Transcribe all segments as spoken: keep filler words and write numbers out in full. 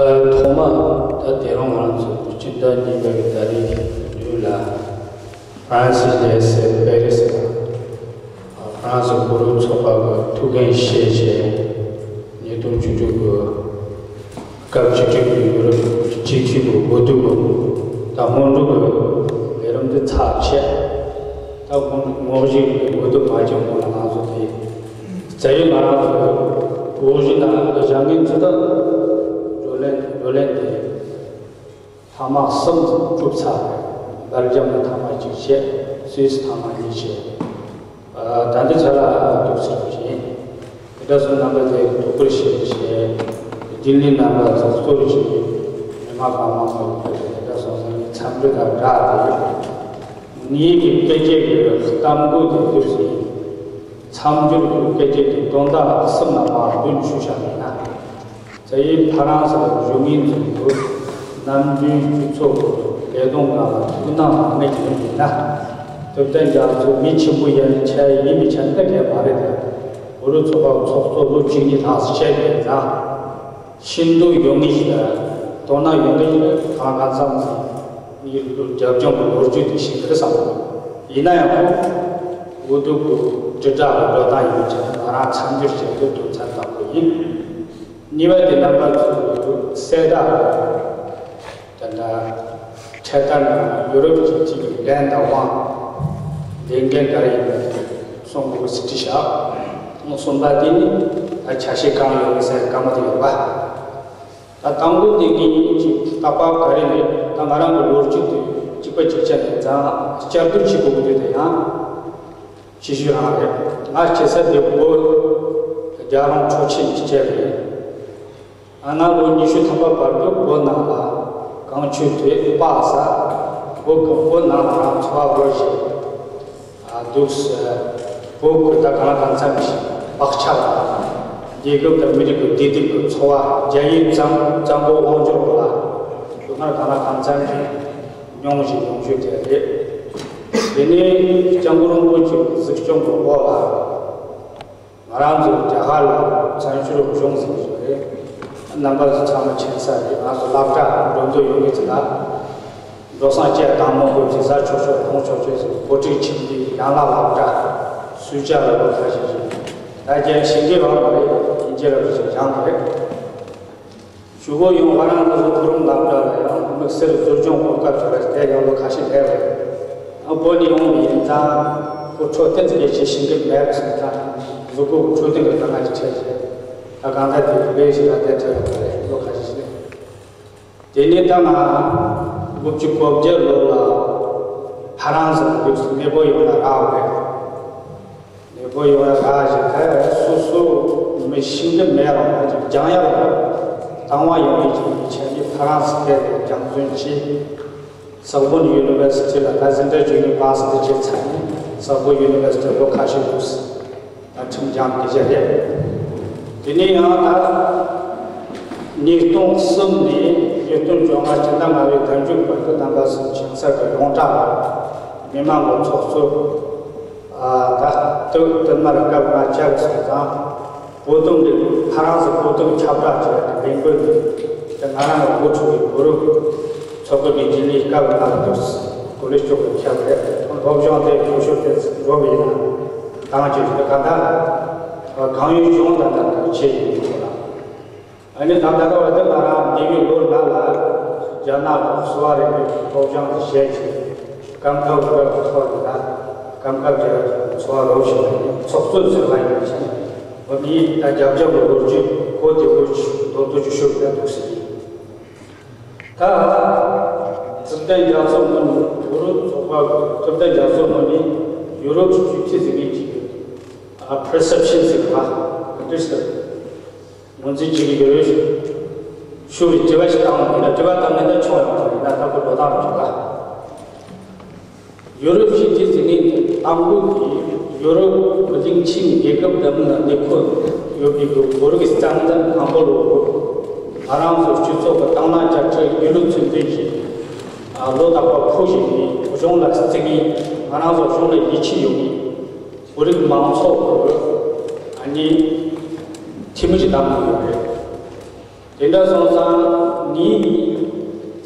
ཐོག་མ་ད་དེ་རིང་ང་ཚོ་སྤྱི་ཟླ་གཉིས་པའི་ཏ་རིག་བདུན་ལ་ཧྥ་རན་སིའི་རྒྱལ་ས་པེ་རི་སི་ལ་ཧྥ་རན་སི་བོད་རིགས་ཚོགས་པ་གི་ཐུགས་འགན་བཞེས་བྱས། ཉིས་སྟོང་བཅུ་དྲུག་གི་སྐབས་བཅུ་དྲུག་གི་ཡུ་རོབ་སྤྱི་འཐུས་ཀྱི་འོས་བསྡུ་གི་ད་སྔོན་འགྲོ་གི་ལས་རིམ་འདི་ཚར་བྱས། ད་དངོས་གཞི་གི་འོས་བསྡུ་མ་བྱུང་གོང་ལ་ང་ཚོ་དེ་རྩ་ཡི་ང་རང་ཚོ་དབུ་བཞུགས་ནང་ལ་བཞེངས་མཁན་ཚོ་ད་བགྲོ་གླེང་བགྲོ་གླེང་དེ་ཐེངས་མ་གསུམ་གྲུབ་ཚར་རེད། སྦེལ་ཇམ་ལ་ཐེངས་མ་གཅིག་བྱས། སུད་སི་ཐེངས་མ་གཉིས་བྱས། ད་འདི་ཚོ་ལ་ཐུགས་སུ་ཆུད་ཡིན། དེ་འདྲ་སོང་རྣམ་པ་དེ་དོ་ཁུར་བྱས་བྱས། ལྡི་ལི་རྣམ་པ་ཚོ་གཙོ་བྱས་མི་མང་གང་མང་ཚོ་དེ་འདྲ་སོང་ཙང་ངས་འཚམས་འདྲི་དང་སྦྲགས་དེ་ངེད་ཀྱི་སྐད་ཆ་གི་གཏམ་རྒྱུད་དེ་དུས་ཟིན། མཚམས་སྦྱོར་གྱི་སྐད་ཆ་དེ་དོན་དག་གསུམ་ལ་མར་མདུན་ཞུ་བྱ་མེད་ན། རྩ་བའི་ཕ་རན་སི་ལ་བཞུགས་མཁན་ཚོས་ནམ་རྒྱུན་སྤྱི་ཚོགས་ཀྱི་ལས་དོན་ཁག་ལ་ཐུགས་སྣང་མ་མེད་ཀྱི་ཡིན་ན། ཐུབ་བསྟན་རྒྱ་མཚོ་མི་ཆེན་པོ་ཡན་ཆད་ཡིན་མི་ཆ་ནི་ད་གལ་མ་རེད་དེ། བོད་རིགས་ཚོགས་པ་ཚོགས་གཙོ་ལོ་བཅུ་གཉིས་ལྷག་ཙམ་བྱས་ཡོད་ཙང་། ཤིན་ཏུ་ཡོང་ངེས་ཤིག་དང་དོ་སྣང་ཡོང་ངེས་ཤིག་གང་གང་འཚམ་ངའི་རྒྱབ་ལྗོངས་ཀྱི་ལོ་རྒྱུས་དེ་ཤེས་ཀྱི་རེད་བསམ། ཡིན་ན་ཡང་འོས་བསྡུ་གི་དྲིལ་བསྒྲགས་ཀྱི་འགྲོ་སྟངས་ཡོད་ཅེས་ང་རང་མཚམས་སྦྱོར་བྱེད་དུ་དོན་ཚན་དང་པོ་ཡིན། གཉིས་པ་དེ་རྣམ་པ་ཚོའི་གསལ་བསྒྲགས་དེ་འདྲ་འཕྲེད་དར་ནང་ཡུ་རོབ་ཀྱི་སྤྱི་ཡི་འགན་དང་དབང་ལས་འགན་ག་རེ་ཡིན་པ་གསུང་དགོས་སྲིད་དྲི་བཞག་གསུམ་པ་དེ་ནི་ད་ཆ་ཤས་གང་ཡོད་མི་ཟེར་དཀའ་མོ་དེ་ཡོད་པ། ད་དང་པོ་དེ་ངས་ཅིག་རྟག་པར་ག་རེ་ལས་ད་ང་རང་གི་ལོ་རྒྱུས་དེ་གཅིག་པ་གཅིག་རྐྱང་ཡིན་ཙང་བསྐྱར་ཟློས་བྱེད་དགོས་ཀྱི་འདུག་དེ་ཡང་ཕྱི་ཤུལ་རང་རེད། ང་སྐྱེས་ས་དེ་བོད་རྒྱལ་རོང་ཁྲོ་ཆེན་གྱི་སྐྱེས་རེད། ང་ལོ་ཉི་ཤུ་ཐམ་པ་བར་དུ་བོད་ནང་ལ་གངས་ཆུ་དེ་སྤགས་ས་བོད་ཀྱི་བོད་ནང་ལ་རང་འཚོ་བ་རོལ་བཞིན། ཨ་འདུག་སེ། བོད་ཀྱི་ད་གང་ལ་གང་འཚམ་ཞིག་བག་ཆགས་དང་། རྒྱལ་ཁབ་དང་མི་རིགས་ཀྱི་བདེ་སྡུག་གི་འཚོ་བ་རྒྱ་ཡིག་ཙམ་ཙམ་པོ་དབང་སྒྱུར་འོག་ལ་སྡུག་བསྔལ་གང་ལ་གང་འཚམ་ཞིག་མྱོང་བཞིན་ཡོང་རྒྱུ་དེ་རེད། དེ་ནས་སྐྱབས་མགོན་རིན་པོ་ཆེའི་གཟིགས་སྐྱོང་གི་འོག་ལ། ང་རང་ཚོ་རྒྱ་གར་ལ་བཙན་བྱོལ་གཞུང་ཟིན་བཞིན་རེད། རྣམ་པ་ཚོ་ཚང་མ་མཁྱེན་གསལ་རེད། ང་ཚོ་སློབ་གྲྭ་འགྲོ་འདོད་ཡོད་མཁན་ཚོ་ལ། འགྲོ་སོང་སྤྲད་དང་མང་པོ་ཅིག་ཟ་ཆོག་ཆོག་འཐུང་ཆོག་ཆོག་ཟེར་གོ་སྒྲིག་ཆེན་པོའི་ཡང་ལ་སློབ་གྲྭ་སུས་བཅར་ལ་ལོ་ཁ་ཤས་ཤིག་ད་རྒྱ་ཞིང་གི་རང་རེད། དབྱིན་ཇི་རབ་ཞིག་སྦྱངས་པ་རེད། ཞུ་སྒོ་ཡོང་ཧྥ་རན་སི་སོ་ཁོ་རང་སློབ་གྲྭ་ལ་ཡང་དམིགས་བསལ་ཟུར་སྦྱོང་གོ་སྐབས་ཞིག་རེད། དེ་ཡང་ལོ་ཁ་ཤས་སླེབས་རེད། ཨ་བོད་ནས་ཡོང་བ་ཡིན་ཙང་ཁོ་འཕྲོད་བསྟེན་ཟེར་གྱི་ཞིང་གི་མེད་པ་སོང་ཙང་གཟུགས་པོ་འཕྲོད་བསྟེན་གྱི་དཀའ་ངལ་ཞིག་འཕྲད་བྱས། ད་གང་ལྟར་དེ་ལས་ཞིག་ལ་བསྡད་ཐུབ་ཡོད་པ་རེད། ལོ་ཁ་ཤས་ཤིག་སླེབས། དེ་ནས་ད་ང་དགུ་བཅུ་གོ་བརྒྱད་ལོ་ལ་ཕ་རན་སི་ལ་གནས་སྤོ་ཡོང་ལ་རག་པ་རེད། གནས་སྤོ་ཡོང་ལ་རག་བཞིན་ད་སོ་སོ་མི་ཤིང་གི་མེད་རང་ལ་ཅིག་སྦྱང་ཡ་ལ་དང་བ་ཡོང་བའི་ཆེད་ནས་ཕ་རན་སི་སྐད་ལ་སྦྱང་བརྩོན་བྱས། སོར་བོན་ཡུ་ནི་ཝར་སི་ཊི་ལ་ད་ཟིན་བྲིས་ཇུ་ནི་བར་སི་ཊི་བྱས་ཚར་ནས་སོར་བོན་ཡུ་ནི་ཝར་སི་ཊི་ལོ་ཁ་ཤས་འདུག་སེ། ད་ཁྲིམས་སྦྱང་དེ་བྱས་རེད། དེ་ནས་ཡང་ད་ཉིས་སྟོང་གསུམ་ནས་ཉིས་སྟོང་བཅོ་ལྔ་ཕྱི་ཟླ་ལྔ་པའི་ཟླ་མཇུག་བར་དུ་རྣམ་པ་ཚོ་ཆང་ས་དང་ཡོངས་གྲགས་ལ་མི་མང་གི་ཚོགས་གཙོ། ཨ་ད་སྟོད་སྟོད་མར་སྐབས་ང་བཅར་སོང་ཙང་། བོད་དོན་གྱི་ཕ་རན་སི་བོད་དོན་ཁྱབ་བསྒྲགས་བྱས་པའི་ལས་འགུལ་ནི་དེ་ང་རང་གི་འགོ་ཚུགས་པའི་བོད་རིགས་ཚོགས་པ་གི་རྒྱུན་ལས་སྐབས་ང་ལ་འདུག་གོ་ལེ་ཤོག་གི་ཁྱབ་རེད། སློབ་སྦྱོང་དེ་གོ་ཤོག་དེ་འགྲོ་བ་ཡིན་ན་ཏང་ཅིག་གི་ག་ད་གང་ཡོད་གཞུང་དང་ལྡན་པའི་ཆེད་ཡིན་དགོས་ལ། ཨ་ནི་ད་ལྟ་བར་དུ་ང་རང་འདས་པའི་ལོ་ལྔ་ལ་རྒྱ་ནག་གི་གསོ་བ་རིག་པའི་སློབ་སྦྱོང་དེ་བྱས་རྗེས་སྐབས་འཁེལ་བའི་སྐབས་ཀྱི་ཐོག་ནས་ད་སྐབས་འཁེལ་གྱི་འཚོ་བ་རོལ་བཞིན་པའི་ཚོགས་གཙོ་ཟུར་པ་ཡིན་ཕྱིན། འོ་ནི་ད་རྒྱབ་སྐྱོར་གྱི་ལོ་རྒྱུས་གོ་བདེ་པོ་ཞིག་མདོར་བསྡུས་ཀྱི་ཞུ་བའི་འདུག་ཟེར་གྱི། ད་སྲིད་དོན་རྒྱ་མཚོ་སྔོན་ནས་བོད་རིགས་ཚོགས་པ་གི་སྲིད་དོན་རྒྱ་མཚོ་སྔོན་ནས་ཡུ་རོབ་ཀྱི་སྤྱི་འཐུས་ཟེར་མཁན་ཅིག་གི་ཨ་པི་རི་སེབ་ཤན་ཟེར་གི་ལ་འདི་ཟེར། ངོས་འཛིན་བྱེད་ཀྱི་ཡོད་རེད། ཞུ་བའི་དྲི་བ་ཞིག་བཏང་བ་ཡིན་ན་དྲི་བ་བཏང་མཁན་དེ་ཆོག་ཡོང་བ་ཡིན་ན་ད་ཁོ་འགྲོ་སྟངས་རེད་ད། ཡུ་རོབ་སྤྱི་འཐུས་ཟེར་མཁན་དེ་དང་པོ་དེ་ཡུ་རོབ་གླིང་ཆེན་རྒྱལ་ཁབ་འདྲ་མིན་ལ་གནས་སྤོ་ཡོད་པའི་བོད་རིགས་རྩ་འཛིན་དང་པོ་ལོ་ང་རང་ཚོ་སྤྱི་ཚོགས་ཀྱི་དང་བླངས་བསྐྱར་དྲག་ཡིན་ལུགས་ཚུལ་འཛིན་གྱིས་ལོ་རྟག་པར་ཕུལ་བཞིན་པའི་གཞུང་ལ་བརྩི་མཁན་ང་རང་ཚོ་གཞུང་ལ་ཡིད་ཆེས་ཡོད་མཁན། བོད་རིགས་མང་ཚོགས་ཀྱི་ཨ་ནི་འཐུས་མི་ཞིག་བདམས་དགོས་ཡོད་རེད། དེ་འདྲ་སོང་ཙང་ངས་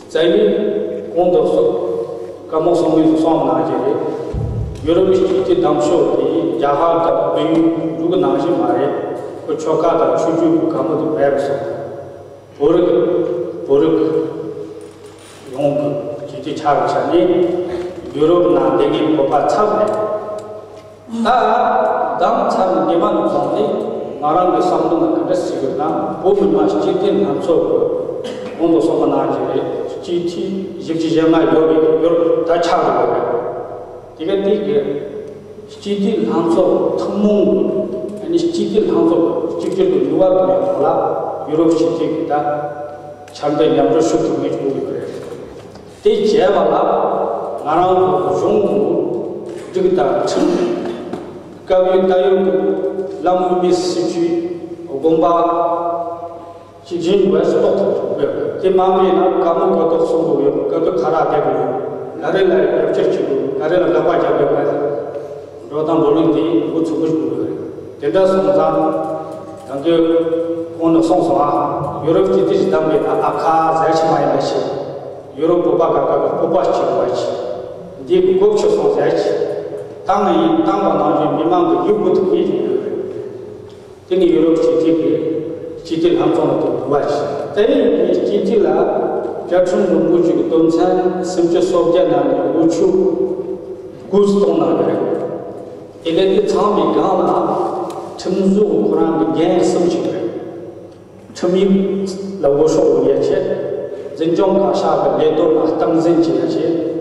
རྩ་བའི་གོང་དུ་སོགས་བཀའ་མོལ་གསུང་མུས་སུ་གསུངས་གནང་རྒྱུ་རེད། ཡུ་རོབ་སྤྱི་འཐུས་ལྷན་ཚོགས་དེ་རྒྱ་གར་དང་བལ་ཡུལ་འདྲ་གི་ནང་བཞིན་མ་རེད། ཁོ་ཆོལ་ཁ་དང་ཆོས་བརྒྱུད་ཀྱི་བཀའ་མོལ་དེ་མེད་པ་སོང་། བོད་རིགས་བོད་རིགས་ཡོངས་ཀྱི་སྤྱི་འཐུས་ཆགས་པའི་ཆ་ནས་ཡུ་རོབ་ནང་བསྡད་མཁན་བོད་པ་ཚང་མས། ད་དང་ཚང་མ་ཉི་མ་ནས་བཟུང་སྟེ་ང་རང་གི་བསམ་བློ་ནང་ག་འདྲ་ཟེར་ཡོད་ན། བོད་མི་མང་སྤྱི་འཐུས་ལྷན་ཚོགས་ཀྱི་གོང་དུ་སོང་བ་ནང་བཞིན་རེད། སྤྱི་འཐུས་བཞི་བཅུ་ཞེ་ལྔ་ཡོད་པའི་ཡུ་རོབ་ད་ཆགས་འགྲོ་གི་རེད། དེ་ག་དེ་གི་སྤྱི་འཐུས་ལྷན་ཚོགས་ཐུན་མོང་གི་ཨ་ནི་སྤྱི་འཐུས་ལྷན་ཚོགས་ཀྱི་གཅིག་གྱུར་གྱི་ནུས་པ་གཏོང་ཡག་ཐོག་ལ་ཡུ་རོབ་སྤྱི་འཐུས་ཀྱི་ད་འཆར་འགོད་མཉམ་སྒྲུབ་ཞུ་ཐུབ་མེད་ཅིག་ཡོད་ཀྱི་རེད། དེ་བྱས་པ་ལ་ང་རང་ཚོ་གཞུང་གི་སྒྲིག་དང་ཁྲིམས། སྐབས་ཡུན་ད་ཡོད་ཀྱི་བླ་མའི་སྲིད་བྱུས་དགོངས་པ་ཅི་བཞིན་བས་སུ་རྟོགས་ཐུབ་དགོས། དེ་མ་མེད་ན་བཀའ་མོལ་ག་ཐོག་གསུང་དགོས་ཡོད། ག་དུས་ག་རེ་བསྡད་དགོས་ཡོད། ག་རེ་ལ་རྒྱབ་སྐྱོར་བྱེད་དགོས། ག་རེ་ལ་དགག་པ་རྒྱབ་དགོས། འགྲོ་སྟངས་འགྲོ་ལུགས་དེ་འགོ་ཚུགས་པོ་ཞིག་དགོས་ཀྱི་རེད། དེ་འདྲ་སོང་ཙང་ད་གིན་གོང་ནས་གསུངས་སོང་ཨ། ཡུ་རོབ་སྤྱི་འཐུས་ཞིག་བདམས་པའི་ནང་ཨ་ཁ་ཟེར་ཞིག་མ་ཡིན་པ་ཞིག་ཡུ་རོབ་བོད་པ་ག་ག་གི་སྤོབས་པ་ཞིག་བྱེད་དགོས་ཞིག་འདི་གི་གོ་ཆོད་སོང་ཟེར་ཞིག་བཏང་ནས་ཡིན། བཏང་པ་ནང་བཞིན་མི་མང་གི་ཡིད་མུག་ཐུབ་ངེས་ཀྱི་ཡོད་རེད། དེ་ནི་ཡུ་རོབ་སྤྱི་འཐུས་ཀྱི་སྤྱི་འཐུས་ལྷན་ཚོགས་ནང་དུ་འབུལ་བ་ཞིག་དེ་ནི་སྤྱི་འཐུས་ལ་བཅའ་ཁྲིམས་རིན་པོ་ཆེའི་དོན་ཚན་སུམ་ཅུ་སོ་བརྒྱད་ནང་ནས་དགུ་བཅུ་དགུ་གཏོང་གནང་ཡོད་རེད། དེ་ལས་དེ་ཚང་མའི་སྒང་ལ་ཁྲིམས་བཟོ་ཁོ་རང་གི་འགན་གསུམ་ཞིག་རེད། ཁྲིམས་ཡིག་ལ་འོས་ཤོག་འབུལ་ཡ་བྱས། འཛིན་སྐྱོང་བཀའ་ཤག་གི་ལས་དོན་ལ་སྟངས་འཛིན་བྱེད་ཡ་བྱས།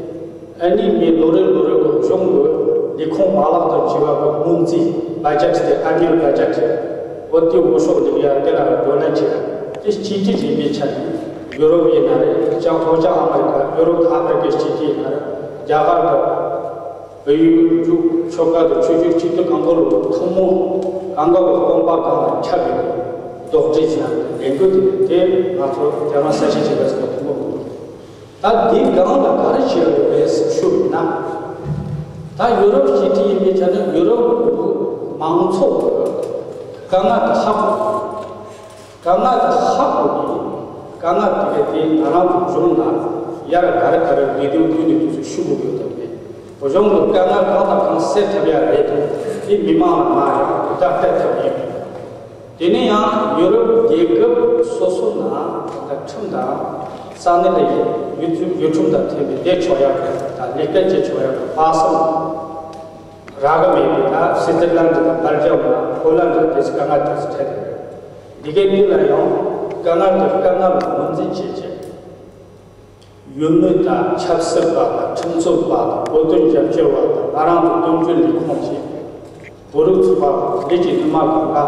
ཨ་ནི་ངས་ལོ་རེ་ལོ་རེ་གི་གཞུང་གི་ལས་ཁུངས་མ་ལག་དང་བཅས་པ་གི་སྔོན་རྩིས་བ་ཇེཊ་དེ་ཨ་ནུ་ཨལ་བ་ཇེཊ་འོ་དེ་འོས་ཤོག་འབུལ་ཡ་དེ་ལ་བགྲོ་གླེང་བྱེད་ཡ་དེ་སྤྱི་འཐུས་ཡིན་པའི་ཆ་ནས་ཡུ་རོབ་ཡིན་ན་རེད། ལྷོ་བྱང་ཨ་མི་རི་ཀ་ཡུ་རོབ་དང་ཨ་ཧྥེ་རི་ཀའི་སྤྱི་འཐུས་ཡིན་ན་རེད། རྒྱ་གར་དང་། བལ་ཡུལ་འབྲུག་ཆོལ་ཁ་དང་ཆོས་བརྒྱུད་སྤྱི་འཐུས་གང་ག་ལོ་ཐུན་མོང་གང་ག་གི་དགོངས་པ་གང་ལ་ཁྱབ་པའི་རྡོག་སྒྲིལ་བྱས་ནས་ལས་འགུལ་དེ་དེ་ང་ཚོ་རྒྱ་ནག་གསལ་བཤད་བྱེད་པ་ཟེར་བ་ཐུན་མོང་མི་འདུག་ད་འདི་སྒང་ལ་ག་རེ་བྱས་ཡོད་རེད་ཟེར་ཞུ་ན། ད་ཡུ་རོབ་སྤྱི་འཐུས་ཡིན་པའི་ཆ་ནས་ཡུ་རོབ་མང་ཚོགས་ཀྱི་དཀའ་ངལ་དེ་ཧ་གོ་དགོས། དཀའ་ངལ་དེ་ཧ་གོ་ནས་དཀའ་ངལ་དེ་ག་དེ་ང་རང་ཚོ་གཞུང་ལ་ཡར་ག་རེ་ག་རེ་ལས་དོན་བསྐུལ་ནས་དུས་ཚོད་ཞུ་དགོས་ཡོད་དམ་མེད། བོད་གཞུང་གི་དཀའ་ངལ་གང་དང་གང་སེལ་ཐུབ་ཡ་རེད་དམ། དེ་མི་མང་ལ་མ་ཡང་དེ་ལྟར་སྤྲད་ཐུབ་ཡིན། དེ་ནས་ཡང་ཡུ་རོབ་རྒྱལ་ཁབ་སོ་སོ་ནང་ད་ཁྲིམས་དང་ས་གནས་ལ་ཡུལ་ཡུལ་ཁྲིམས་དང་མཐུན་པའི་བསྡད་ཆོག་ཡ་དང་ལས་ཀ་བྱེད་ཆོག་ཡ་དང་བག་སོང་། རག་གི་མེད་པའི་ད་སི་ཙི་ལན་ཌི་དང་སྦེལ་ཇམ་དང་ཧོ་ལན་ཌི་དེ་ཚོ་དཀའ་ངལ་དེ་ཚོ་འཕྲད་དེ། འདི་གའི་དུས་ལ་ཡང་དཀའ་ངལ་དེ་དཀའ་ངལ་ལ་ངོས་འཛིན་བྱེད་ཆེད། ཡུལ་མི་དང་ཆབ་སྲིད་པ་དང་ཁྲིམས་རྩོད་པ་དང་བོད་དོན་རྒྱབ་སྐྱོར་བ་དང་ང་རང་ཚོ་དོན་གཅོད་ལས་ཁུངས་ཀྱི་བོད་རིགས་ཚོགས་པ་ལས་ཀྱི་སྣེ་མ་གང་ག་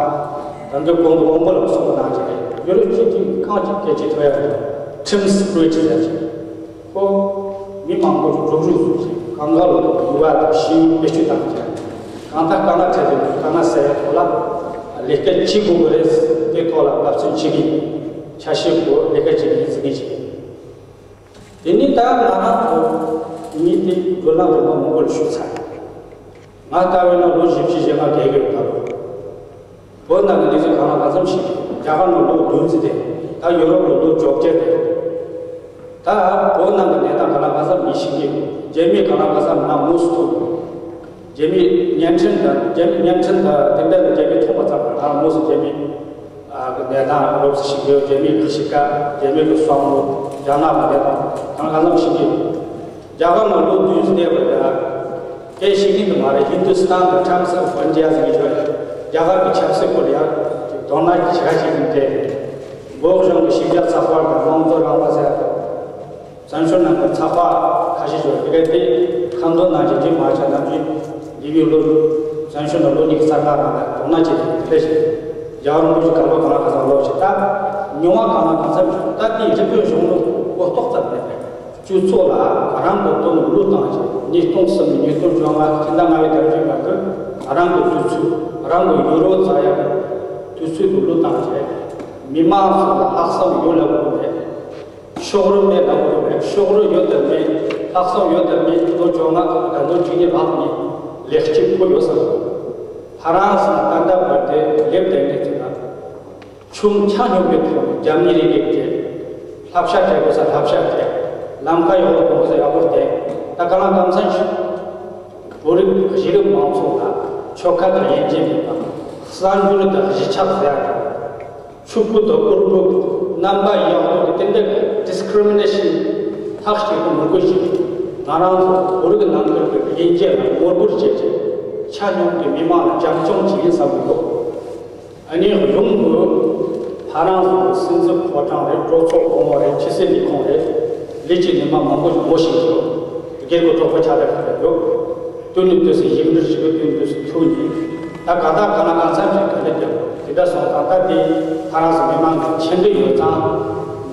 དང་གི་གོང་དུ་དབང་པོ་ལ་སོགས་པ་གནང་གི་རེད། ཡུ་རོབ་སྤྱི་འཐུས་གང་ཅིག་སྐད་ཆ་ཐོས་ཡ་རེད། ཁྲིམས་སི་པི་རི་ཊི་ཟེར་གྱི། ཁོ་མི་མང་པོ་རུག་རུག་བཟོ་ཞིང་གང་ག་ལོ་ཡུ་བ་དང་ཤེས་ཡོན་བེད་སྤྱོད་བཏང་རྒྱུ། གང་ལྟར་དཀའ་ངལ་འཕྲད་དེ་དཀའ་ངལ་སེལ་ཡ་ཐོག་ལ་ལས་ཀ་བྱེད་དགོས་ཀྱི་རེད། དེ་ཐོག་ལ་བབ་བསྟུན་བྱེད་ཀྱི་ཆ་ཤས་དགོས། ལས་ཀ་བྱེད་ཀྱི་ཡིན་ཟེར་གྱི་བྱེད། དེ་ནི་ད་ང་རང་ཚོ་མི་དེ་བགྲོ་གླེང་རིམ་པ་མང་པོ་ལ་ཞུགས་ཚར། ང་ལྟ་བས་ན་ལོ་བཞི་བཅུ་ཞེ་ལྔ་བསྡད་ཀྱི་ཡོད་ད་ལོ། བོད་ནང་གི་གནས་ཚུལ་གང་ལ་གང་འཚམ་ཤེས་ཀྱི། རྒྱ་གར་ནང་ལོ་བདུན་ཙམ་བསྡད། ད་ཡོ་རོབ་ལ་ལོ་བཅོ་བརྒྱད་བསྡད། ད་བོད་ནང་གི་གནས་སྟངས་གང་ལ་གང་འཚམ་ངས་ཤེས་ཀྱི། རྒྱ་མི་གང་ལ་གང་འཚམ་ང་མུ་མཐུད། རྒྱ་མི་བརྙན་འཕྲིན་དང་རྒྱ་མི་བརྙན་འཕྲིན་དང་དེ་འདྲ་ལ་རྒྱ་མི་མཐོང་བ་ཙམ་ལ་ང་མུ་མཐུད་རྒྱ་མི་གི་གནས་སྟངས་རོབ་ཙམ་ཤེས་ཀྱི་ཡོད། རྒྱ་མི་གི་གཤིས་ཀ། རྒྱ་མི་གི་བསམ་བློ། རྒྱ་ནག་གི་གནས་སྟངས་གང་ལ་གང་འཚམ་ཤེས་ཀྱི་ཡོད། རྒྱ་གར་ནང་ལོ་བདུན་བསྡད་པ་ཡ། སྐད་ཤེས་ཀྱི་འདུག་མ་རེད། ཧིན་དུ་སི་ཐན་དང་ཊའིམ་སི་ཨོཕ་ཨིན་ཌི་ཡ་ཟེར་གྱི་ཡོད་རེད། རྒྱ་གར་གྱི་ཆབ་སྲིད་སྐོར་ལ་ཡང་དོ་སྣང་ཞེ་དྲག་བྱེད་ཀྱི་འདུག་བོད་གཞུང་གི་ཞིབ་ཆ་ཚགས་པར་དང་དམངས་གཙོ་རིང་ལུགས་ཟེར་ཡ་དང་། བཙན་བྱོལ་ནང་གི་ཚགས་པར་ཁ་ཤས་ཡོད་རེད། དེ་ག་དེ་ཁ་འདོན་གནང་བྱས་རྗེས་མ་ཆ་ནམ་རྒྱུན་འདས་པའི་ལོ་བཙན་བྱོལ་ནང་ལོ་གཉིས་ཀྱི་ས་ཁ་རང་ལ་དོ་སྣང་བྱེད་དེ་ཕེབས་ཤིང་། རྒྱལ་བ་རིན་པོ་ཆེ་ག་ལོ་གང་ལ་གང་འཚམ་ལོག་ཅིག་ལྟ། མྱོང་བ་གང་ལ་གང་འཚམ་བྱུང་། ད་ལྟའི་རི་པིན་གཞུང་ལུགས་གོ་རྟོགས་ཙམ་མེད་པས། སྤྱི་ཚོགས་ལ་རང་གི་དོན་བློས་བཏང་ཞིང་། ཉིས་སྟོང་གསུམ་ནས་ཉིས་སྟོང་བཅོ་ལྔ་ཕྱི་ཟླ་ལྔ་པའི་དུས་ཚོད་བར་དུ་རང་གི་དུས་ཚོད། རང་གི་ཡུ་རོ་འཛའ་ཡག་གི་དུས་ཚོད་དུ་བློས་བཏང་བྱས། མི་མང་ཚོ་ལ་ལྷག་བསམ་ཡོད་ལབ་དགོས་པས། ཕྱོགས་རིས་མེད་ལབ་དགོས་པས། ཕྱོགས་རིས་ཡོད་དམ་མེད། ལྷག་བསམ་ཡོད་དམ་མེད། ལོ་བཅོ་ལྔ་ད་ལོ་བཅུ་གཉིས་ལྷག་ནས་ལས་གཅིག་པུ་ཡོད་བསམ། ཧ་རང་སང་ད་ལྟ་བར་དུ་ལེབ་བསྡད་མཁན་ཚོ་ལ། ཆུང་ཆ་སྙོམས་པའི་ཐོག་ནས་ རྒྱབ་གཉེར་རེ་བྱེད། བསླབ་བྱ་སྤྲད་དགོས་ས་བསླབ་བྱ་སྤྲད། ལམ་ཁ་ཡག་པོ་གཏོང་དགོས་ས་ཡག་པོ་བསྟན། ད་གང་ལ་གང་འཚམ་ཞིག་བོད་རིགས་གཞི་རིམ་མང་ཚོགས་ལ་ཆོལ་ཁ་དང་དབྱེ་འབྱེད་མེད་པ། གསར་འགྱུར་དང་གཞིས་ཆགས་ཟེར་ཡ་དང་། ཕྱུག་པོ་དང་ཕུར་བུ། རྣམ་པ་ཡག་པོ་གི་དེ་འདྲ་གི་ཌིསི་ཀི་རི་མི་ནེ་ཤན་ཐག་གཅིག་ཏུ་མི་དགོས་ཤིང་། ང་རང་ཚོ་བོད་རིགས་ནང་ཁུལ་གྱི་དབྱེ་འབྱེད་ལ་ངོ་རྒོལ་བྱས་ཏེ། ཆ་སྙོམས་ཀྱི་མི་མང་ལ་བྱམས་སྐྱོང་བྱེད་ཡིན་བསམ་གྱི་འདུག་ཨ་ནི་གཞུང་གིས་ཕ་རན་སི་གི་སྲིད་འཛིན་ཕོ་བྲང་རེད། གྲོས་ཚོགས་གོང་འོག་རེད། ཕྱི་སྲིད་ལས་ཁུངས་རེད། ལས་བྱེད་མི་མང་མང་པོ་ཞིག་ངོ་ཤེས་ཀྱི་ཡོད། སྒེར་གྱི་གྲོགས་པོ་ཆ་ལ་ཁག་ཡོད། དུས་ནས་དུས་སུ་ཞིབ་འབྲི་ཞིག་དུས་ནས་དུས་སུ་ཐུག་ནས། ད་ག་ད་ག་ན་གང་འཚམ་ཞིག་ག་འདྲ་རྒྱབ་དགོས། དེ་འདྲ་སོང་ཙང་ད་དེ་ཕ་རན་སི་མི་མང་གི་མཁྱེན་འདོད་ཡོད་ཙང་།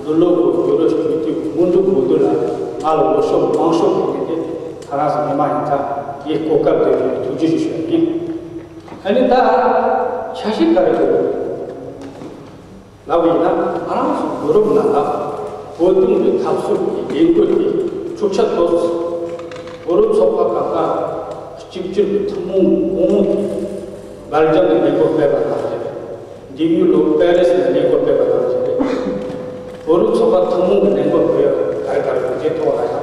འདི་ལོ་གི་ཡུ་རོབ་སྤྱི་འཐུས་སྔོན་འགྲོ་གོ་བསྡུར་ལ་ང་ལ་འོས་ཤོག་མང་ཤོས་ཕུལ་མཁན་དེ་ཕ་རན་སི་མི་མང་ཡིན་ཙང་། ངས་གོ་སྐབས་དེ་ཐུགས་རྗེ་ཆེ་ཞུ་ཡ་ཡིན། ཨ་ནི་ད་ཆ་ཤས་ག་རེ་དགོས། ལབ་པ་ཡིན་ན། ང་རང་ཚོ་ཡུ་རོབ་ནང་ལ་བོད་དོན་གྱི་འཐབ་རྩོད་ཀྱི་ལས་འགུལ་དེ་འཁྲུག་ཆ་དོད། བོད་རིགས་ཚོགས་པ་ཁག་ཁག་གཅིག་གྱུར་གྱི་ཐུན་མོང་གི་དབང་གིས་སྦེལ་ཇམ་ནས་ལས་འགུལ་སྤེལ་བ་དང་བཅས། འདི་ཡུལ་ལུང་པེ་རི་སི་ནས་ལས་འགུལ་སྤེལ་བ་དང་བཅས། བོད་རིགས་ཚོགས་པ་ཐུན་མོང་གི་ལས་འགུལ་སྤེལ་བ་ག་རེ་ག་རེ་དེ་ཐོག་ལ་ཡང་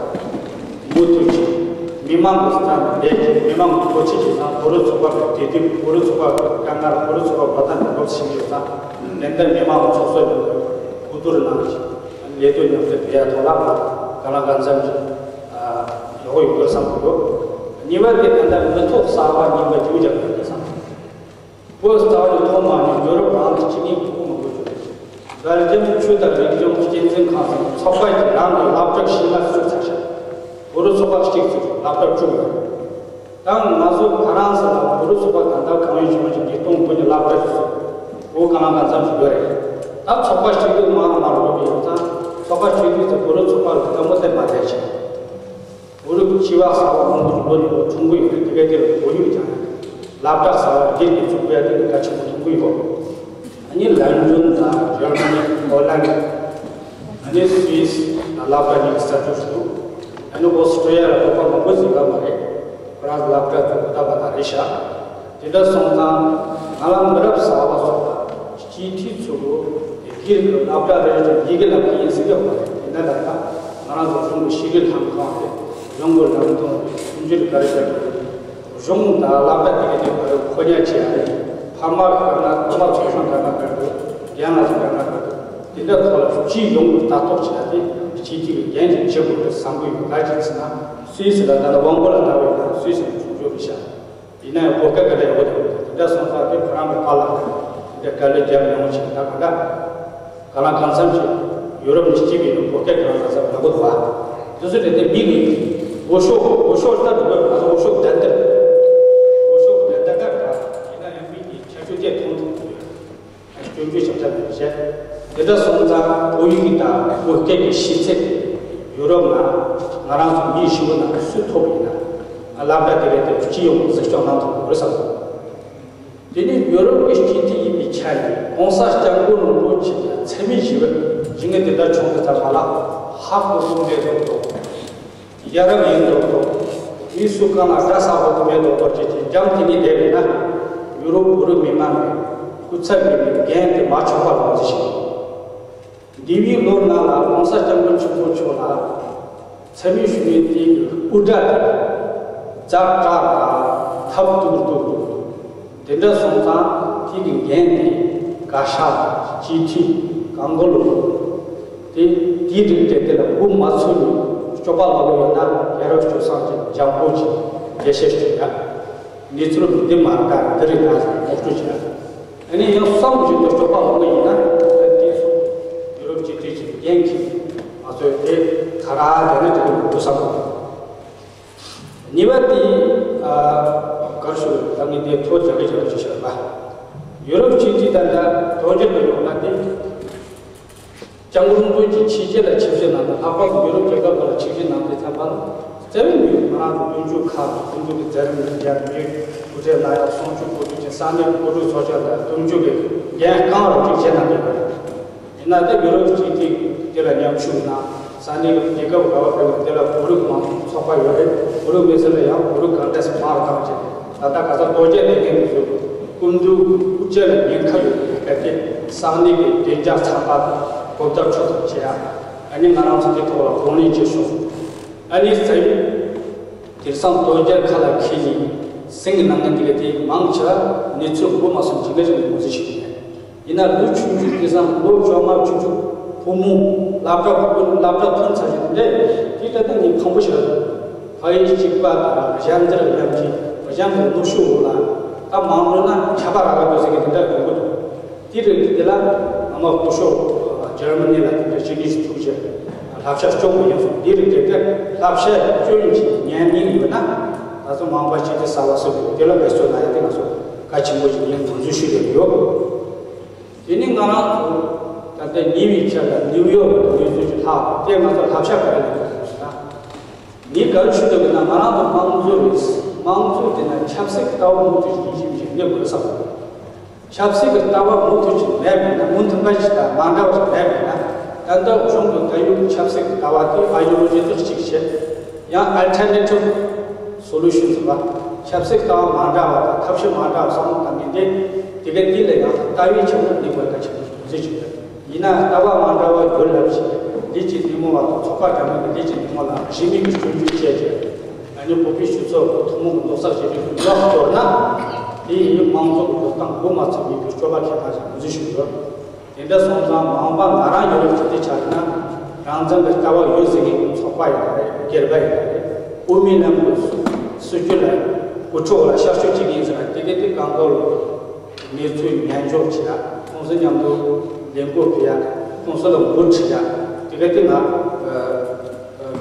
མུ་མཐུད་ཀྱིས་མི་མང་གི་རྩ་ནས་ལས་ཀྱི་མི་མང་གི་གོ་ཆེ་ཆེ་དང་། བོད་རིགས་ཚོགས་པ་གི་དེ་དུས་བོད་རིགས་ཚོགས་པ་གི་དཀའ་ངལ། བོད་རིགས་ཚོགས་པ་འགྲོ་སྟངས་ཀྱི་སྐོར་ཞིག་ཡོད་ཙང་། ཏན་ཏན་མི་མང་གི་ཚོགས་གཙོ་ཡོད་པའི་གོ་བསྡུར་གནང་ཞིང་། ལས་དོན་མཉམ་དུ་སྤེལ་ཡ་ཐོག་ལ་གང་ལ་གང་འཚམ་ཞིག་ཡག་པོ་ཡོང་དགོས་བསམ་གྱི་ཡོད། གཉིས་པ་དེ་ད་ལྟ་མི་ཐོག་གསར་པ་རྙིང་པ་རྒྱུན་འཇགས་དགོས་ཀྱི་བསམ། བོད་རྩ་བ་ནས་ཐོག་མ་ནས་ཡོ་རོབ་གང་དུ་སྤྱི་མིང་ཐོག་མ་དགོས་བྱུང་། སྦེལ་ཇམ་ཆོས་དང་རིག་གཞུང་གཅེས་འཛིན་ཁང་སོགས་ཚོགས་པ་གིས་རང་གི་སློབ་གྲྭ་ཕྱི་མར་བཙུགས་ཚར་ཤག་བོད་རིགས་ཚོགས་པ་གཅིག་བཙུགས། སློབ་གྲྭ་དྲུག་ཡོད། ད་ང་ཚོ་ཕ་རན་སི་ལ་བོད་རིགས་ཚོགས་པ་ད་ལྟ་གང་ཡོད་ཅི་མ་ཅིག་གི་སྟོང་དགུ་ནས་སློབ་གྲྭ་བཙུགས། བོད་གང་ལ་གང་འཚམ་ཞིག་ཡོད་རེད། ད་ཚོགས་པ་གཅིག་སྡུད་མང་རུ་མང་རུ་འགྲོ་གི་ཡོད་ཙང་། ཚོགས་པ་གཅིག་སྡུད་དེ་བོད་རིགས་ཚོགས་པ་ལ་དཀའ་མོ་དེ་མ་བསྡད་ཅིག་བོད་རིགས་སྤྱི་བ་གསར་པ་མང་པོ་ཞིག་ལོ་ནས་ལོ་ཆུང་གི་ཡོད་རེད། དེ་ག་དེ་ལ་བོད་ཡིག་སྦྱང་ཡ། སློབ་གྲྭ་གསར་པ་སྒེར་གྱི་བཙུགས་པའི་དེ་ག་ཆེན་པོ་མཐོང་གི་ཡོད། ཨ་ནི་ལན་ཌོན་དང་ཇར་མ་ནི། ཧོ་ལན། ཨ་ནི་སུད་སི་ལ་སློབ་གྲྭ་གཉིས་ཀྱི་ས་ཚིགས་སུ། ཨ་ནི་ཨོ་སི་ཀྲི་ཡ་ལ་བོད་པ་མང་པོ་ཟིན་པ་མ་རེད། ཁོ་རང་སློབ་གྲྭ་དུ་བཏབ་པ་དང་རེད་ཤག་དེ་འདྲ་སོང་ཙང་ང་ལ་མི་རབས་གསར་པ་ཚོ་དང་སྤྱི་འཐུས་ཚོ་གི་སྒེར་གྱི་སློབ་གྲྭ་རེ་རེ་ཡི་གེ་བསླབ་མཁན་ཡིན་ཟེར་གྱི་ཡོད་མ་རེད། དེ་འདྲ་ད་ལྟ་ང་རང་ཚོ་གཞུང་གི་ཤེས་རིག་ལྷན་ཁང་རེད། གཞུང་གི་ལམ་སྟོན་རེད། ཁྲིམས་སྒྱུར་ག་རེ་བྱ་དགོས་རེད། གཞུང་དང་སློབ་གྲྭ་དེ་ག་དེ་ག་རེ་ཁོ་ཉག་བྱེད་ཡ་རེད། ཕ་མ་ག་ན་ཕ་མ་ཚོགས་ཆུང་ག་ན་ག་རེ། རྒན་ལགས་ཚོ་ག་ན་ག་རེ། དེ་འདྲ་ཐོག་ལ་སྤྱི་ཡོངས་ཀྱི་ལྟ་རྟོག་བྱེད་ཡ་དེ་སྤྱི་འཐུས་ཀྱི་འགན་ཅིག་བྱེད་དགོས་རེད་བསམ་གྱི་ཡོད། ག་ཅི་ཟེར་ན་སུད་སི་ལ་ད་ལྟ་དབང་པོ་ལ་ལྟ་བས་ན་སུད་སི་ནས་བྱུང་ཆོག་རེད་ཤག་ཡིན་ན་ཡང་བོད་སྐད་ག་འདྲ་ཡག་པོ་ཡོད་རེད། དེ་འདྲ་སོང་ཙང་དེ་ཁོ་རང་གི་པཱ་ལགས་དེ་འདྲ་དཀའ་ལས་རྒྱབ་མྱོང་ཞིག་ད་ག་འདྲ། གང་ལ་གང་འཚམ་ཞིག་ཡུ་རོབ་ནས་སྐྱེས་པའི་བོད་སྐད་གང་ལ་གང་འཚམ་ཡག་པོ་འདུག་བ། དེ་ཚོ་དེ་དེ་མི་གི་འོས་ཤོག་འོས་ཤོག་ལྟ་འདུག་ག་ང་ཚོ་འོས་ཤོག་འདྲ་འདྲ། འོས་ཤོག་འདྲ་འདྲ་ག་རེད། ཡིན་ན་ཡང་མི་གི་ཁྱད་ཆོས་དེ་མཐོང་ཐུབ་ཀྱི་ཡོད། སྐྱོན་བརྗོད་བྱ་ཐབས་མེད་བྱས། དེ་འདྲ་སོང་ཙང་བོད་ཡིག་དང་བོད་སྐད་ཀྱི་ཤེས་ཚད་ཡུ་རོབ་ནང་ང་རང་ཚོ་མི་ཞི་བོ་ནང་སུ་ཐོབ་ཡིན་ན་སློབ་གྲྭ་དེ་གའི་དེ་སྤྱི་ཡོངས་གཟིགས་སྐྱོང་གནང་ཐུབ་དགོས་བསམ་སོང་། དེ་ནས་ཡུ་རོབ་ཀྱི་སྤྱི་འཐུས་ཡིན་པའི་ཆ་ནས་༸གོང་ས་༸སྐྱབས་མགོན་རིན་པོ་ཆེ་དང་འཚེ་མེད་ཞི་བའི་ཇི་སྙེད་དེ་འདྲ་བྱུང་དུས་ཙམ་པ་ལ་ཧ་གོ་གོ་མེད་མདོག་མདོག་ཡ་རབས་ཡིན་མདོག་མདོག་མི་སུ་གང་ལ་དགྲ་ཟ་དགོས་མེད་མདོག་མདོག་བྱེད་ཀྱིན་འཇམ་དེ་ནས་བསྡད་པས་ན། ཡུ་རོབ་བོད་རིགས་མི་མང་གི་སྐུ་ཚབ་ཡིན་པའི་འགན་དེ་མ་ཆོག་པ་ལོངས་ཅི་ཞིག་འདས་པའི་ལོ་ནང་ལ་༸གོང་ས་༸སྐྱབས་མགོན་ཆེན་པོ་མཆོག་ལ་འཚེ་མེད་ཞི་བའི་གཏེར་གྱི་དབུ་སྐྲ་དེ་ཛ་དྲག་དང་ཐབས་སྡུག་སྡུག་འདུག་དེ་འདྲ་སོང་ཙང་དེ་གི་འགན་དེ་བཀའ་ཤག་སྤྱི་འཐུས་གང་གོ་ལོ་དེ་དེའི་རིགས་དེ་དེ་ལ་མགོ་མ་ཚོས་ནས་སྐྱོ་པ་ལོག་ཡོད་ན་ཡ་རབས་སྤྱོད་བཟང་ཅིག་འཇམ་པོ་ཅིག་རྒྱས་བཤད་ཞུ་ཡ། གནས་ཚུལ་འདི་མ་དགའ་འདི་རེད་ན་ངོ་སྤྲོད་བྱས། ཨ་ནི་ཡང་བསམ་བཞིན་དུ་སྐྱོ་པ་ལོག་ཡིན་ན་ཨ་དེ་སོང་ཡུ་རོབ་སྤྱི་འཐུས་ཀྱི་འགན་འཁྱེར་མ་ཚོས་དེ་ག་ར་དེ་ནི་དེ་ནི་མི་འདུག་བསམ། གཉིས་པ་དེ་ཨ་གར་ཞུ་ད་ངས་དེ་ཐོ་རྒྱག་གི་རྒྱག་གི་ཞུ་བ། ཡུ་རོབ་སྤྱི་འཐུས་ད་ལྟ་དོན་འཁྱོལ་དུ་ཡོང་ན་དེ། སྐྱབས་མགོན་རིན་པོ་ཆེ་ཆོས་རྒྱལ་ལ་ཆིབས་ཞབས་གནང་དང་ལྷག་པར་དུ་ཡུ་རོབ་རྒྱལ་ཁབ་ཁག་ལ་ཆིབས་ཞབས་གནང་དུས་ཙམ་པ་ལ་རྩ་བའི་མི་ང་རང་ཚོ་སྐུ་མདུན་ཁག་སྐུ་མདུན་གྱི་མཛད་རིམ་ལ་རྒྱབ་ཡོད། སྐུ་ཕྲེང་ལ་ཡང་གསུང་ཆོས་གོ་སྒྲིག་ཅན་ས་གནས་ཀྱི་སྐུ་མགྲོན་ཚོགས་ཆུང་དང་སྐུ་མདུན་གྱི་འགན་རྐང་རུ་གཅིག་བྱས་གནང་གི་ཡོད་རེད། ཡིན་ན་ད་ཡུ་རོབ་སྤྱི་འཐུས་དེ་ལ་མཉམ་ཞུགས་གནང་ས་གནས་ཀྱི་རྒྱལ་ཁབ་ག་བ་ཕེབས་པ་དེ་ལ་བོད་རིགས་མང་ཚོགས་པ་ཡོད་རེད། བོད་རིགས་མི་སེར་ལ་ཡང་བོད་རིགས་གང་འདྲས་སུ་མང་རུ་བཏང་བྱས། ད་ལྟ་ག་ས་ལྟོ་ཆས་དེ་གས་མི་བཟོ། སྐུ་མདུན་དབུ་ཅན་ལ་ཉེན་ཁ་ཡོད་པའི་སྐད་དེ་ས་གནས་ཀྱི་བདེ་འཇགས་ཚགས་པར་ གོ་བརྡ་འཕྲོད་ཐུབ་བྱེད་ཡ། ཨ་ནི་ང་རང་ཚོ་དེ་ཐོག་ལ་དགོངས་ལེན་བྱེད་ཤོག་ཨ་ནི་ས་ཡུལ་དེང་སང་དོལ་རྒྱལ་ཁ་ལ་འཁྱེར་ནས་ཟིང་གི་ནང་ངན་དེ་ག་དེ་མང་ཆེ་བ་གནས་ཚུལ་མགོ་མ་ཚོས་ཇི་འདྲ་ཞིག་ངོས་འཛིན་བྱེད་ཀྱི་རེད། ཡིན་ན་ལོ་ཆུང་ཆུང་དེང་སང་ལོ་བཅོ་ལྔ་བཅུ་དྲུག་ཕོ་མོ་སློབ་གྲྭ་ཕྲུ་གུ་སློབ་གྲྭ་ཐོན་ཚར་ཞིག་དེ་འདྲ་དེ་ལྟ་ད་ངས་ཕངས་པོ་ཞིག་རེད། ཕ་ཡུལ་གཅིག་པ་དང་གཞན་དེར་ཡང་གཅིག་གཞན་གྱི་ནུ་ཞོ་འོག་ལ་ད་མང་འགྲོ་ན་ཆད་པ་རག་ག་འདུག་ཟེར་གི་དེ་འདྲ་ཡོང་གི་འདུག་དེ་རིང་འདི་ལ་ང་མ་སྐུ་ཞབས་ཇར་མ་ནི་ལ་དེ་འདྲ་ཕྱི་ནས་ཐུག་རྗེས་བསླབ་བྱ་སྐྱོན་མི་ཡོང་སོང་། དེ་རིང་དེ་ག་བསླབ་བྱ་སྐྱོན་གྱི་ཉན་མིན་ཡོད་ན་ད་ཚོ་མང་པ་ཅིག་དེ་གསར་བ་སོགས་དེ་ལ་འབད་བརྩོན་གནང་ཡ་དེ་ང་ཚོ་གལ་ཆེན་པོ་ཞིག་ཡིན་ངོས་འཛིན་ཞུ་གི་ཡོད། དེ་ནི་ང་རང་ཚོ་ད་ལྟ་ཉེ་བའི་ཆར་ལ་ནིའུ་ཡོག་གི་ངོས་འཛིན་ཞུ་ལྷག་དེ་ང་ཚོ་བསླབ་བྱ་ག་རེ་ལེན་དགོས་ཟེར་ན། ངས་ག་རེ་ཞུ་འདོད་ཀྱི་ན་ང་རང་ཚོ་དམངས་གཙོ་རེད། དམངས་གཙོ་དེ་ན་ཆབ་སྲིད་ཀྱི་ལྟ་བ་མུ་མཐུད་ཡིན་བཞིན་བཞིན་གནས་དགོས་བསམ། ཆབ་སྲིད་ཀྱི་ལྟ་བ་མུ་མཐུད་ཅིག་མེད་པས་ན་མུ་མཐུད་པ་ཞིག་དང་མ་འདྲ་བ་ཞིག་མེད་པས་ན་ད་ལྟ་གཞུང་གི་ད་ཡོད་ཆབ་སྲིད་ཀྱི་ལྟ་བ་དེ་ཨ་ཡོ་ལོ་ཇི་ཏག་ཅིག་བྱེད། ཡང་ཨལ་ཊར་ནེ་ཊིབ་སོ་ལུ་ཤན་ཟེར་བ་ཆབ་སྲིད་ལྟ་བ་མ་འདྲ་བ་དང་ཐབས་ཤེས་མ་འདྲ་བ་བསམ་བློ་བཏང་མིན་ཏེ་དེ་ག་འདི་ལ་ཡང་ལྟ་བའི་ཆེན་པོ་གནས་དགོས་གལ་ཆེན་པོ་མཛད་ཀྱི་ཡོད། ཡིན་ན་ལྟ་བ་མ་འདྲ་བ་བསྒྱུར་ལབ་ཞིག་ལས་ཀྱི་སྣེ་མོ་བ་དང་ཚོགས་པ་འདྲ་མིན་གྱི་ལས་ཀྱི་སྣེ་མོ་ལ་གཞི་མེད་ཀྱི་སྐྱོན་བརྗོད་བྱས་རྗེས་ཨ་ནི་བོད་པའི་སྤྱི་ཚོགས་ཀྱི་ཐུན་མོང་གི་རྡོག་རྩ་གཅིག་སྒྲིལ་གྱི་འགྱུར་བ་གཏོར་ན་དེ་ཡིན་མང་ཚོགས་ཀྱི་འགྲོ་སྟངས་འགོ་མ་ཚུགས་པའི་གི་སྤྱོད་པ་ཁྱད་པར་ཞིག་མི་འཛུལ་ཞིག་ཡོད། དེ་འདྲ་སོང་ཙང་མ་འོངས་པ་ང་རང་ཡོད་རིགས་ཅིག་དེ་ཆགས་ན་རང་བཙན་གྱི་ལྟ་བ་ཡོད་ཟེར་མཁན་གྱི་ཚོགས་པ་ཡིན་ན་རེད། སྒེར་པ་ཡིན་ན་རེད། དབུ་མའི་ལམ་གྱི་སྲིད་ཇུས་ལ་དབུ་ཁྲིད་ལ་ཤར་བསྐྱོད་བྱེད་མཁན་ཡིན་ཟེར་ན་དེ་གས་དེ་གང་གོ་ལོ། གནས་ཚུལ་ཉན་འཇོག་བྱེད་ཡ། ཁོང་ཚོ་མཉམ་དུ་ལས་འགུལ་སྤེལ་ཡ། ཁོང་ཚོ་ལ་འགོ་ཁྲིད་ཡ། དེ་ག་དེ་ང་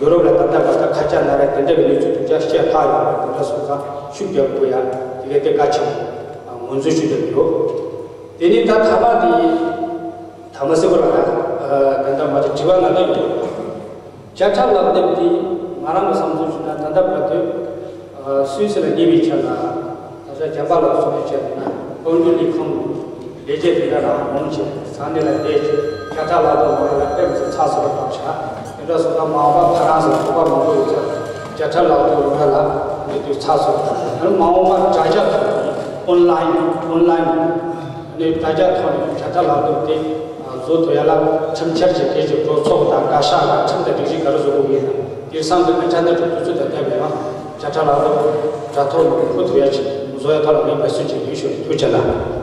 ཡོ་རོབ་ལ་ད་ལྟ་བར་དུ་ཁ་ཆག་ན་ར་དེ་འདྲ་གི་གནས་ཚུལ་དུ་རྒྱ་སྐྱེད་ལྷག་ཡོད་པ་དེ་འདྲ་སོང་ཙང་ཤུགས་རྒྱབ་དགོས་ཡ། དེ་ག་དེ་གལ་ཆེན་པོ་ངོས་འཛིན་ཞུ་བསྡད་ཡོད། དེ་ནས་ད་ཐ་མ་དེ་ཐ་མ་སེ་གོ་ར་ད་ད་ལྟ་མ་གི་དྲི་བ་ང་ལ་ཡོད། བརྒྱ་ཕྲག་ལག་དེབ་འདི་ང་རང་གི་བསམ་ཚུལ་ཞུ་ན་ད་ལྟ་བར་དུ་སུད་སི་ལ་གནས་པའི་ཆ་ལ་ད་ཆ་རྒྱ་གར་ལ་སོང་བའི་ཆ་ལ་ན་དཔལ་འབྱོར་ལས་ཁུངས་ལས་བྱེད་དེ་འདྲ་རང་ཡོང་བྱས་ས་གནས་ལ་བསྡད་བྱས་བརྒྱ་ཕྲག་ལག་དེབ་ང་རང་ལ་ཕེབས་ཚེ་ཚགས་ཚུད་པ་བཏང་བྱ། དེ་འདྲ་སོང་ཙང་མ་འོངས་པ་ཕ་རན་སི་ལ་བོད་པ་མང་པོ་ཡོད་ཚེ་བརྒྱ་ཕྲག་ལག་དེབ་ང་རང་ལ་འདི་དུས་ཚགས་ཚུད་པ། ཨ་ནི་མ་འོངས་པ་དྲ་རྒྱ་ཐོག་ནས་ཨོན་ལ་ཡིན་ཨོན་ལ་ཡིན། ནས་དྲ་རྒྱ་ཐོག་ནས་བརྒྱ་ཕྲག་ལག་དེབ་དེ་བཟོ་ཐུབ་ཡ་ལ་ཁྲིམས་འཆར་གྱི་སྒེར་གྱི་གྲོས་ཚོགས་དང་བཀའ་ཤག་ལ་ཁྲིམས་དང་སྒྲིག་གཞི་ག་རེ་བཟོ་དགོས་ཡིན་ན་དེང་སང་གི་ཨིན་ཊར་ནེཊ་དུས་ཚོད་དང་ལྡན་པའི་ཡང་བརྒྱ་ཕྲག་ལག་དེབ་དྲ་ཐོག་ནས་ཕུལ་ཐུབ་ཡ་ཅིག་བཟོ་ཡ་ཐོག་ལ་ངས་འབད་བརྩོན་བྱེད་ཀྱི་ཡིན་ཞུ། ཐུགས་རྗེ་གནང་།